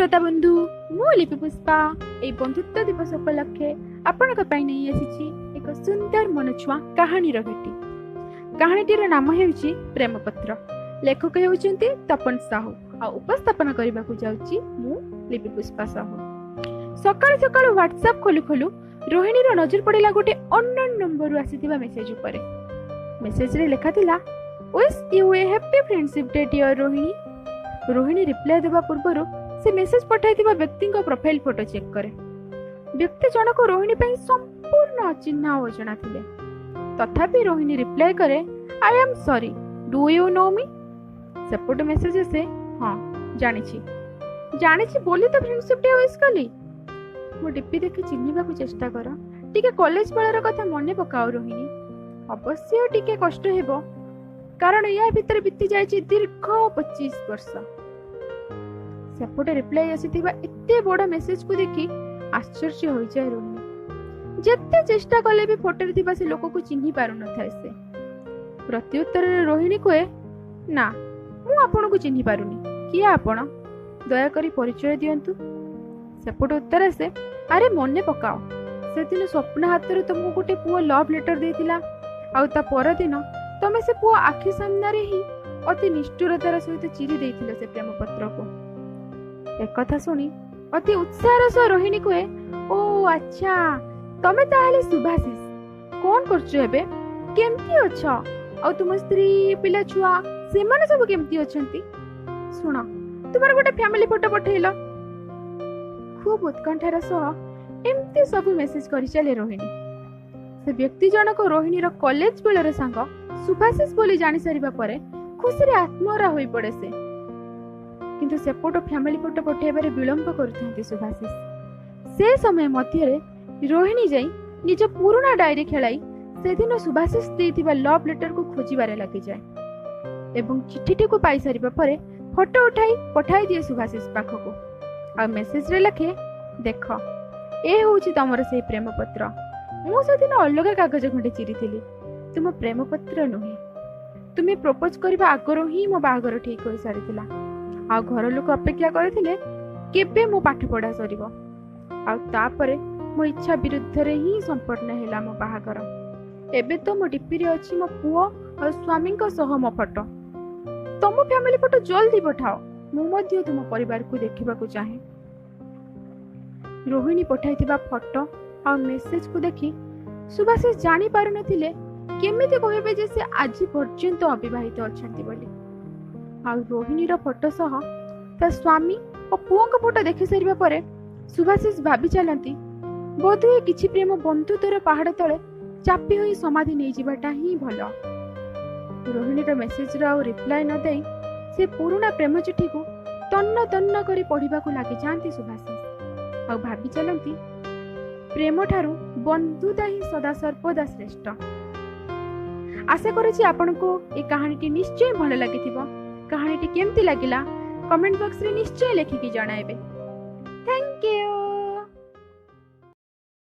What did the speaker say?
ଶ୍ରୋତା ବନ୍ଧୁ, ମୁଁ ଲିପି ପୁଷ୍ପା ଏଇ ବନ୍ଧୁତ୍ୱ ଦିବସ ଉପଲକ୍ଷେ ଆପଣଙ୍କ ପାଇଁ ନେଇ ଆସିଛି ଏକ ସୁନ୍ଦର ମନଛୁଆଁ କାହାଣୀର ଭେଟି। କାହାଣୀଟିର ନାମ ହେଉଛି ପ୍ରେମପତ୍ର। ଲେଖକ ହେଉଛନ୍ତି ତପନ ସାହୁ ଆଉ ଉପସ୍ଥାପନା କରିବାକୁ ଯାଉଛି ମୁଁ ଲିପି ପୁଷ୍ପା ସାହୁ। ସକାଳୁ ସକାଳୁ ହ୍ୱାଟ୍ସଆପ୍ ଖୋଲୁ ଖୋଲୁ ରୋହିଣୀର ନଜର ପଡ଼ିଲା ଗୋଟେ ଅନନୋନ୍ ନମ୍ବରରୁ ଆସିଥିବା ମେସେଜ ଉପରେ। ମେସେଜରେ ଲେଖାଥିଲା, wish you a happy friendship day dear Rohini. Rohini reply ଦେବା ପୂର୍ବରୁ ସେ ମେସେଜ ପଠାଇଥିବା ବ୍ୟକ୍ତିଙ୍କ ପ୍ରୋଫାଇଲ ଫଟୋ ଚେକ୍ କରେ। ବ୍ୟକ୍ତି ଜଣକ ରୋହିଣୀ ପାଇଁ ସମ୍ପୂର୍ଣ୍ଣ ଅଚିହ୍ନା ଓ ଅଜଣା ଥିଲେ। ତଥାପି ରୋହିଣୀ ରିପ୍ଲାଏ କରେ, I am sorry, do you know me? ସେପଟୁ ମେସେଜ ଆସେ, ହଁ ଜାଣିଛି, ଜାଣିଛି ବୋଲି ତ ଫ୍ରେଣ୍ଡସିପ୍ ଡେ ୱିଶ୍ କଲି। ମୋ ଡିପି ଦେଖି ଚିହ୍ନିବାକୁ ଚେଷ୍ଟା କର, ଟିକେ କଲେଜ ବେଳର କଥା ମନେ ପକାଅ ରୋହିଣୀ। ଅବଶ୍ୟ ଟିକେ କଷ୍ଟ ହେବ, କାରଣ ୟା ଭିତରେ ବିତି ଯାଇଛି ଦୀର୍ଘ 25 ବର୍ଷ। ସେପଟେ ରିପ୍ଲାଏ ଆସିଥିବା ଏତେ ବଡ଼ ମେସେଜକୁ ଦେଖି ଆଶ୍ଚର୍ଯ୍ୟ ହୋଇଯାଏ ରୋହିଣୀ। ଯେତେ ଚେଷ୍ଟା କଲେ ବି ଫଟୋରେ ଥିବା ସେ ଲୋକକୁ ଚିହ୍ନି ପାରୁନଥାଏ ସେ। ପ୍ରତ୍ୟୁତ୍ତରରେ ରୋହିଣୀ କୁହେ, ନା ମୁଁ ଆପଣଙ୍କୁ ଚିହ୍ନି ପାରୁନି, କିଏ ଆପଣ? ଦୟାକରି ପରିଚୟ ଦିଅନ୍ତୁ। ସେପଟେ ଉତ୍ତର ଆସେ, ଆରେ ମନେ ପକାଅ, ସେଦିନ ସ୍ୱପ୍ନ ହାତରେ ତୁମକୁ ଗୋଟେ ପୁଅ ଲଭ୍ ଲେଟର ଦେଇଥିଲା, ଆଉ ତା ପରଦିନ ତମେ ସେ ପୁଅ ଆଖି ସାମ୍ନାରେ ହିଁ ଅତି ନିଷ୍ଠୁରତାର ସହିତ ଚିରି ଦେଇଥିଲ ସେ ପ୍ରେମପତ୍ରକୁ। ଏକଥା ଶୁଣି ଅତି ଉତ୍ସାହର ସହ ରୋହିଣୀ କୁହେ, ଓ ଆଚ୍ଛା, ତମେ ତାହେଲେ ସୁଭାଶିଷ। କଣ କରୁଛ ଏବେ? କେମିତି ଅଛ? ଆଉ ତୁମ ସ୍ତ୍ରୀ, ପିଲା ଛୁଆ ସେମାନେ ସବୁ କେମିତି ଅଛନ୍ତି? ଶୁଣ, ତୁମର ଗୋଟେ ଫ୍ୟାମିଲି ଫଟୋ ପଠେଇଲ। ଖୁବ୍ ଉତ୍କଣ୍ଠାର ସହ ଏମିତି ସବୁ ମେସେଜ କରିଚାଲେ ରୋହିଣୀ। ସେ ବ୍ୟକ୍ତି ଜଣକ ରୋହିଣୀର କଲେଜ ବେଳର ସାଙ୍ଗ ସୁଭାଶିଷ ବୋଲି ଜାଣିସାରିବା ପରେ ଖୁସିରେ ଆତ୍ମହରା ହୋଇପଡ଼େ ସେ। କିନ୍ତୁ ସେପଟ ଫ୍ୟାମିଲି ଫଟୋ ପଠାଇବାରେ ବିଳମ୍ବ କରୁଥାନ୍ତି ସୁଭାଶିଷ। ସେ ସମୟ ମଧ୍ୟରେ ରୋହିଣୀ ଯାଇ ନିଜ ପୁରୁଣା ଡାଏରୀ ଖେଳାଇ ସେଦିନ ସୁଭାଶିଷ ଦେଇଥିବା ଲଭ୍ ଲେଟରକୁ ଖୋଜିବାରେ ଲାଗିଯାଏ ଏବଂ ଚିଠିଟିକୁ ପାଇସାରିବା ପରେ ଫଟୋ ଉଠାଇ ପଠାଇ ଦିଏ ସୁଭାଶିଷ ପାଖକୁ। ଆଉ ମେସେଜରେ ଲେଖେ, ଦେଖ ଏ ହେଉଛି ତମର ସେଇ ପ୍ରେମପତ୍ର। ମୁଁ ସେଦିନ ଅଲଗା କାଗଜ ଖଣ୍ଡେ ଚିରିଥିଲି, ତୁମ ପ୍ରେମପତ୍ର ନୁହେଁ। ତୁମେ ପ୍ରପୋଜ କରିବା ଆଗରୁ ହିଁ ମୋ ବାହାଘର ଠିକ୍ ହୋଇସାରିଥିଲା। ଆଉ ଘର ଲୋକ ଅପେକ୍ଷା କରିଥିଲେ କେବେ ମୋ ପାଠ ପଢ଼ା ସରିବ, ଆଉ ତାପରେ ମୋ ଇଚ୍ଛା ବିରୁଦ୍ଧରେ ହିଁ ସମ୍ପନ୍ନ ହେଲା ମୋ ବାହାଘର। ଏବେ ତ ମୋ ଡିପିରେ ଅଛି ମୋ ପୁଅ ଆଉ ସ୍ୱାମୀଙ୍କ ସହ ମୋ ଫଟୋ। ତମ ଫ୍ୟାମିଲି ଫଟୋ ଜଲ୍ଦି ପଠାଅ, ମୁଁ ମଧ୍ୟ ତୁମ ପରିବାରକୁ ଦେଖିବାକୁ ଚାହେଁ। ରୋହିଣୀ ପଠାଇଥିବା ଫଟୋ ଆଉ ମେସେଜକୁ ଦେଖି ସୁଭାଶିଷ ଜାଣିପାରୁନଥିଲେ କେମିତି କହିବେ ଯେ ସେ ଆଜି ପର୍ଯ୍ୟନ୍ତ ଅବିବାହିତ ଅଛନ୍ତି ବୋଲି। ଆଉ ରୋହିଣୀର ଫଟୋ ସହ ତା ସ୍ୱାମୀ ଓ ପୁଅଙ୍କ ଫଟୋ ଦେଖି ସାରିବା ପରେ ସୁଭାଶିଷ ଭାବି ଚାଲନ୍ତି, ବୋଧହୁଏ କିଛି ପ୍ରେମ ବନ୍ଧୁତ୍ୱର ପାହାଡ଼ ତଳେ ଚାପି ହୋଇ ସମାଧି ନେଇଯିବାଟା ହିଁ ଭଲ। ରୋହିଣୀର ମେସେଜର ଆଉ ରିପ୍ଲାଏ ନ ଦେଇ ସେ ପୁରୁଣା ପ୍ରେମ ଚିଠିକୁ ତନ୍ନ ତନ୍ନ କରି ପଢ଼ିବାକୁ ଲାଗିଯାଆନ୍ତି ସୁଭାଶିଷ। ଆଉ ଭାବି ଚାଲନ୍ତି, ପ୍ରେମଠାରୁ ବନ୍ଧୁତା ହିଁ ସଦା ସର୍ବଦା ଶ୍ରେଷ୍ଠ। ଆଶା କରୁଛି ଆପଣଙ୍କୁ ଏ କାହାଣୀଟି ନିଶ୍ଚୟ ଭଲ ଲାଗିଥିବ। କାହାଣୀଟି କେମିତି ଲାଗିଲା କମେଣ୍ଟ ବକ୍ସରେ ନିଶ୍ଚୟ ଲେଖିକି ଜଣାଇବେ।